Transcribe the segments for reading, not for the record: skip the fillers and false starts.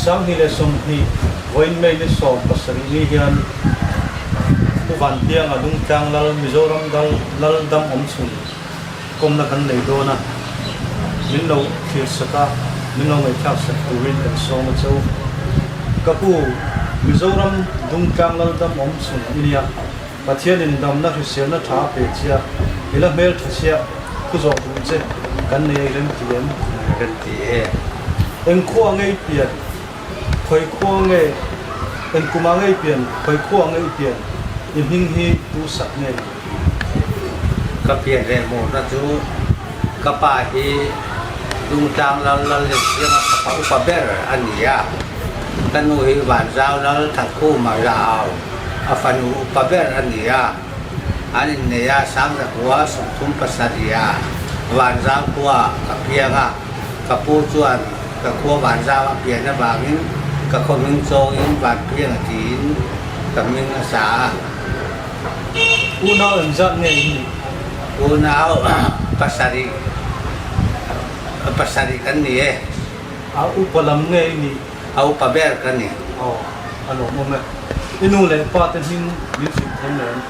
2020 vawiin May ni 17 ni hian Pu Vanpianga Dungtlang Lal Mizoram Dal Lal dam awmchhun kawmna kan nei dawn a, min lo thlir sak a, min lo ngaihthlak sak turin kan sawm a cho. Ka pu, Mizoram Dungtlang Lal dam awmchhun i nia. Pathianin damna hriselna tha a pe chia, i la hmel tha chiah, thu zawh duh che kan nei a i rem ti em? Rem ti e. Eng khua nge i pian? Khawi khua nge? Eng kumah nge i pian? Khawi khua nge i pian? I hming hi tu sak nge ni? Ka pian leh hmuhna chu ka pa hi Dungtlang Lal Lalliansianga fapa upa ber a ni a, ka nu hi Vanzau Lal Thankhuma Zahau. A fanu upa ber a ni a, an innei a, Sangzakua 37 a Vanzau khua ka piang a, ka pu chuan ka khua Vanzau a pian avangin ka khaw hming chawngin Vanpianga tiin ka hming a sa a. Unau engzat nge in nih? Unau pasarih pasarih kan ni e. A upa lam nge i nih? A upa ber ka ni. Aw, a lawmawm e. I nu leh pa te hming min hrilh thei mai em?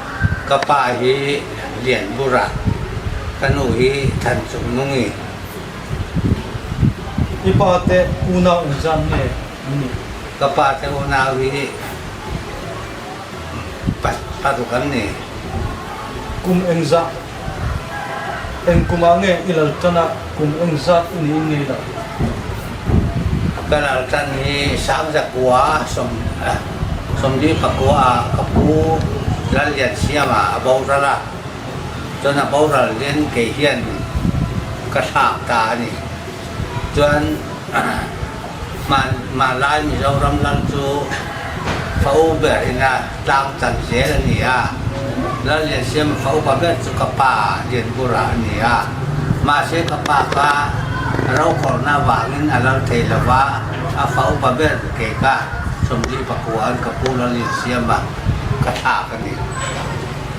Ka pa hi Lianbura, ka nu hi Thanchungnungi. I pa te unau engzat nge an nih? Ka pa te unau hi paruk an ni. Kum engzah Eng kumah nge i lal tan a, kum engzat i niin ngei lo? Ka lal tan hi Sangzakua Sawmli pakua ah ka pu Lalliansiama a boral a, chuan a boral hian kei hian ka thlak ta a ni. Chuan hmanlai Mizoram lal chu fa u ber ina tlang chan zel a ni a, Lalliansiama fa upa ber chu ka pa Lianbura a ni a, mahse ka pa kha rokhawlhna avangin a lal thei lo va, a fa upa ber kei kha 29 an ka pu Lalliansiama ka thlak a ni.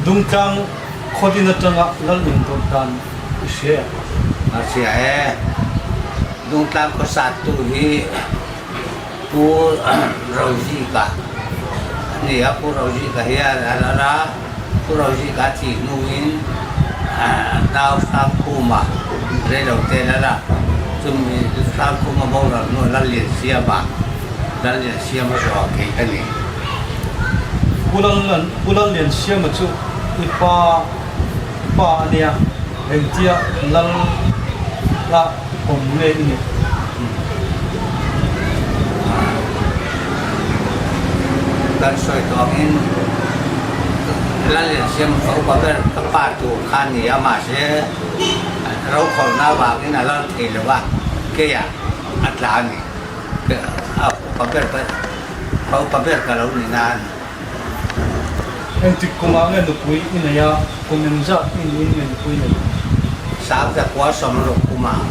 Dungtlang khawdin atanga lal indawt dan i hria em? A hria e. Dungtlang khawsattu hi Pu Rozika a ni a, Pu Rozika hian a lal a, Pu Rozika a thih hnuin nau Hrangkhuma reilote a lal a, chumi Hrangkhuma boral hnuah Lalliansiama, Lalliansiama zawh kei ka ni. Pu Lalliansiama chu i pa i pa a nia, engtia lal la awm nge i nih? Kan sawi tawh angin Lalliansiam fa upa ber ka pa tur kha a ni a, mahse rokhawlhna avangin a lal thei lo a, keiah a tla a ni. A upa ber fa upa ber ka lo ni nan. Engtik kumah nge nupui i nei a, kum engzat i niin nge nupui nei? 1960 kumah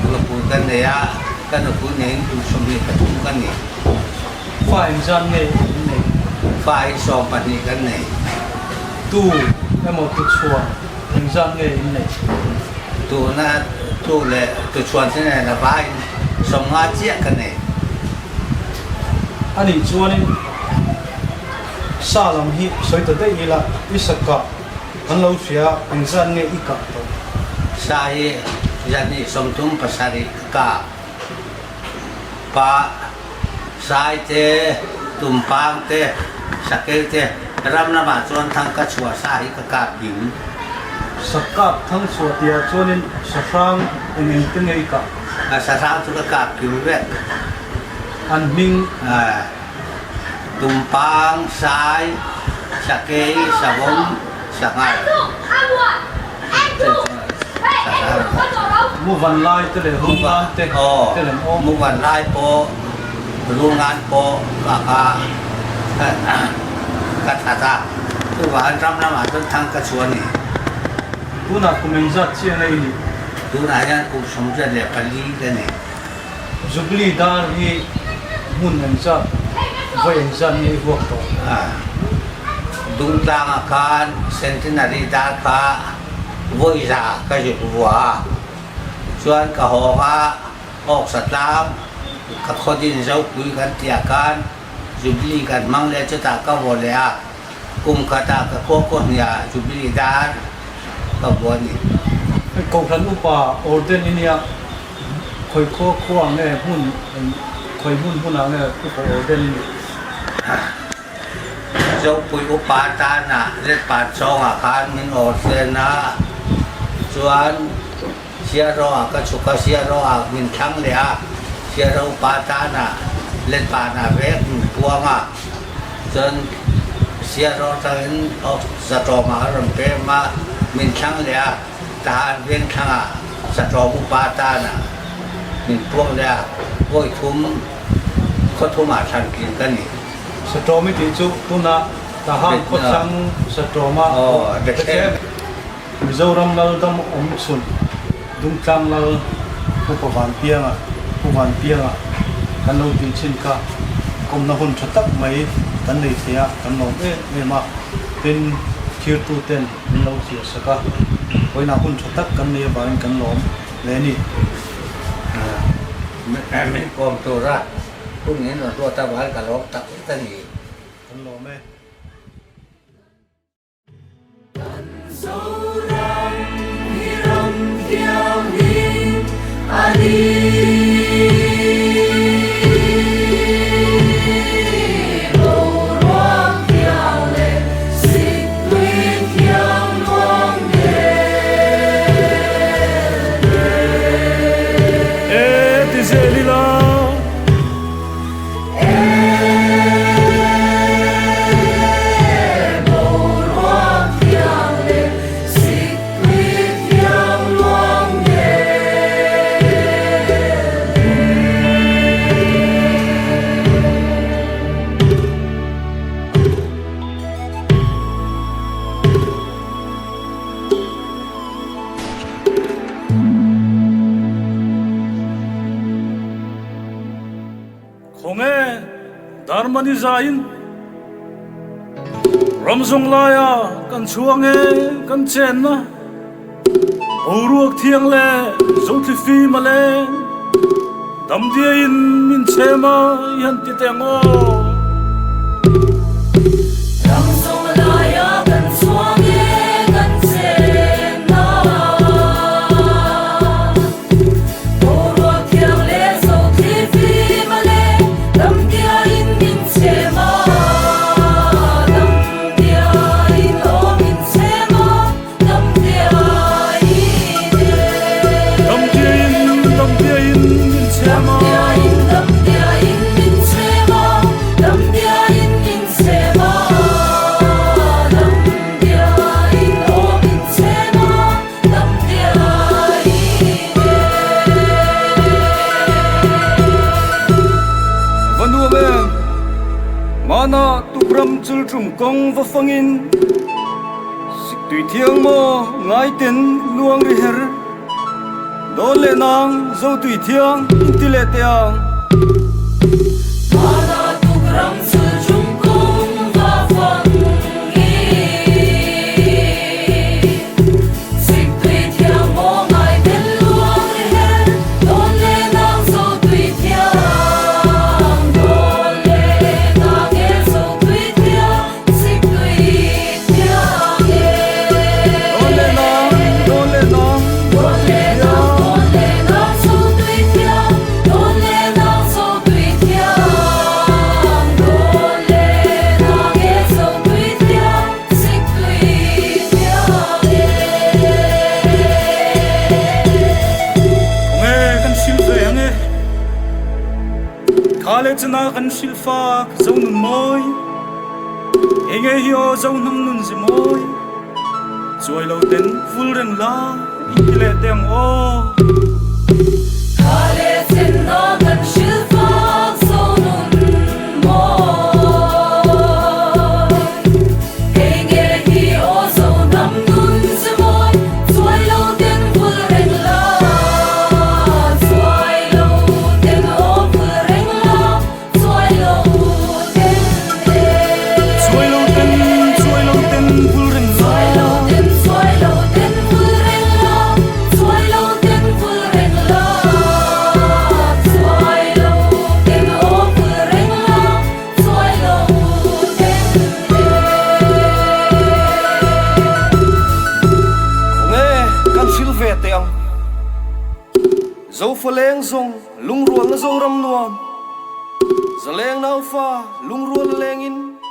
nupui ka nei a, ka nupui neiin kum 23 ka ni. Fa engzat nge in nei? Fa hi 12 kan nei. Tu emaw tuchhuan engzat nge in nei? Tuna tu leh tuchhuan te nen a vaiin 50 chiah ka nei. A nih chuanin sa lam hi sawi ta daih ila, i sa kah kan lo hria a, engzat nge i kah tawh? Sa hi 237 ka kah. Pa, sai te, tumpang te, sakel te, ram lamah chuan thang ka chhuah sa hi ka kap ding. Sa kap thang chhuah tihah chuanin sahrang eng eng te nge i kah? A sahrang chu ka kap kim vek. An hming. Tumpang, sai, sakei, savawm, sanghal. Muvan lai te leh rulngan te te lem awm. Muvan lai pawh, rulngan pawh ka ka that a. Chuvangin ram lamah chuan thang ka chhuah a ni. Tunah kum engzat chiah nge i nih? Tunah hian kum 74 ka ni. Jubilee dar hi hmun engzat, vawi engzat nge i vuak tawh? Dungtlangah khan Centenary dar kha vawi za ka zuk vua a, chuan ka hawng a, Awksa tlang ka khaw din Zopui kan tih ah khan Jubilee kan hmang leh chutah ka vaw leh a, kum khatah ka khua kaw hniah Jubilee dar ka vaw a ni. Kohhran upa Orden i nia, khawi khua khua nge hmun khawi hmun hmunah nge upa Orden i nih? Zopui upa tana Letpan chawngah khan min Orden a, chuan Siaroa ka chhuk a, Siaroa min thlang leh a, Siaro pa tana Letpana vek min puang a, chuan Siaro atangin Zatawma a rawn pem a, min thlang leh a, Tahan veng thlangah Zatawm upa tana min puang leh a, vawi thum khaw thumah thlan tlin ka ni. Satawm i tih chu tunah Tahan khawthlang Satawma Bethlehem. Mizoram lal dam awm chhun Dungtlang lal Upa Vanpianga, Pu Vanpianga, kan lo tih chin kha kawmna hun tha tak mai kan nei thei a, kan lawm em em a, tin thirtu ten min lo thlir sak a, vawiinah hun tha tak kan nei avangin kan lawm hle a ni. Min kawm tura hun in rawn ruat avangin ka lawm tak zet a ni. Kan lawm e. Kan Zoram hi ram thianghlim a ni. Boruak thiang leh siktui thiang luang del E ti zel ila. Khawnge Darmani zaiin ram zawng laia kan chhuang e kan chenna boruak thiang leh zothli fim a leng damdiaiin min chhem a i han ti teh ang aw. Ram zawng laia kan chhuang e kan chenna. Va nuam em! Mana tukram chulṭum kawng va fangin Siktui thiang maw ngaiten luang ri her Dawn leh nang Zotui thiang inti leh teh ang. Mana tukram chulṭum kawng va fangin. Khawnge kan hrilh ve ang e? Kha leh chana kan hrilh fak zo nun mawi, Enge hi aw zo hnam nun zi mawi, Chuai lo ten vul reng la i ti leh teh ang aw. Kha leh chana kan hrilh fak zo nun mawi, Enge hi aw zo hnam nun zi mawi, Chuai lo ten vul reng la, Chuai lo ten aw vul reng la, Chuai lo ten e. Chuai lo ten, chuai lo ten vul reng la. Chuai lo ten, chuai lo ten vul reng la, Chuai lo ten vul. leh teh ang. Zofa leng zawng lungrualna Zoram nuam. Zaleng naufa lungrual lengin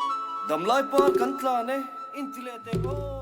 damlai par kan tlan e inti leh teh aw.